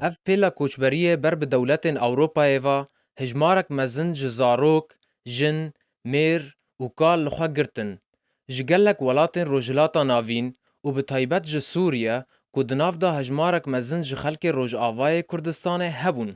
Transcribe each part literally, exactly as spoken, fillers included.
Ev pêla koçberiyê ber bi dewletên Ewropayê ve hejmarek mezin ji zarok, jin, mêr û kal li xwe girtin. Ji gelek welatên Rojhilata Navîn û bi taybet ji Sûriye ku di nav de hejmarek mezin ji xelkê Rojavayê Kurdistanê hebûn.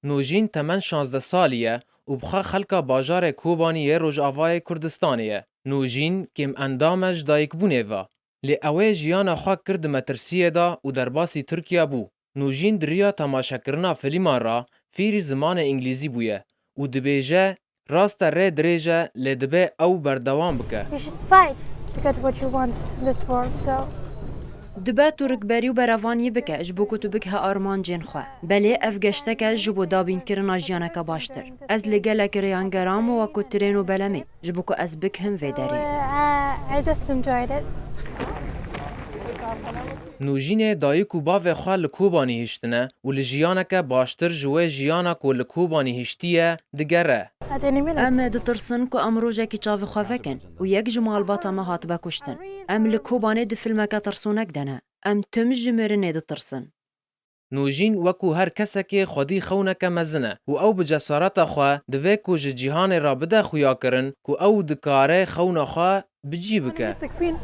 Nûjîn temen şazdeh salî ye û bi xwe xelka bajarê Kobanî yê Rojavayê Kurdistanê ye. Nûjîn kêmendam e ji dayikbûnê ve. Lê ew ê jiyana xwe kir di metirsiyê de û derbasî Tirkiye bû. Nûjîn di riya temaşekirina filman re fêrî zimanê îngilîzî bûye û dibêje, rast e rê dirêj e, lê dibe ew berdewam bike. You should fight to get what you want in this world, so. Dibe tu rikberî û berevanî bike ji bo ku tu bigihe armancên xwe. Belê ev geştek e ji bo dabînkirina jiyaneke baştir. Ez li gelek rêyan geram wek ku tirên û belemê ji bo ku ez bigihim vê derê. Uh, I just enjoyed it. Nûjînê dayik û bavê xwe li Kobanî hiştine û li jiyaneke baştir ji wê jiyana ku li Kobanî hiştiye digere. At any minute. Em ditirsin ku em rojekî çavê xwe vekin û yek ji malbata me hatibe kuştin. Em li Kobanê di filmeke tirsûnek de ne. Em tim ji mirinê ditirsin. Nûjîn wekû her kesekê xwedî xewneke mezin e û ew bi cesareta xwe divê ku ji cîhanê re bide xuyakirin ku ew dikare xewna xwe bi cî bike. The queen.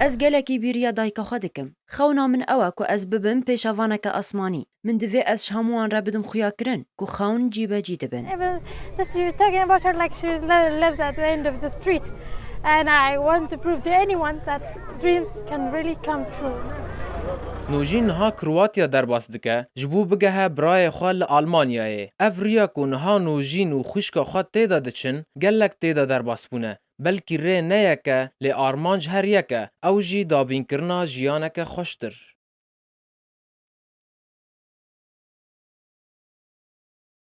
Ez gelekî bîriya dayika xwe dikim. Xewna min ew e ku ez bibim pêşevaneke asmanî. Min divê ez ji hemû wan re bidim xuyakirin ku xewn cîbecî dibin. Even just you talking about her like she li- lives at the end of the street. And I want to prove to anyone that dreams can really come true. Nûjîn niha Kroatya derbas dike, ji bo bigehe birayê xwe li Almanyayê. Ev riya ku niha Nûjîn û xwişka xwe tê de diçin, gelek tê de derbas bûne. Belkî rê ne yek e, lê armanc her yek e, ew jî dabînkirina jiyaneke xweştir.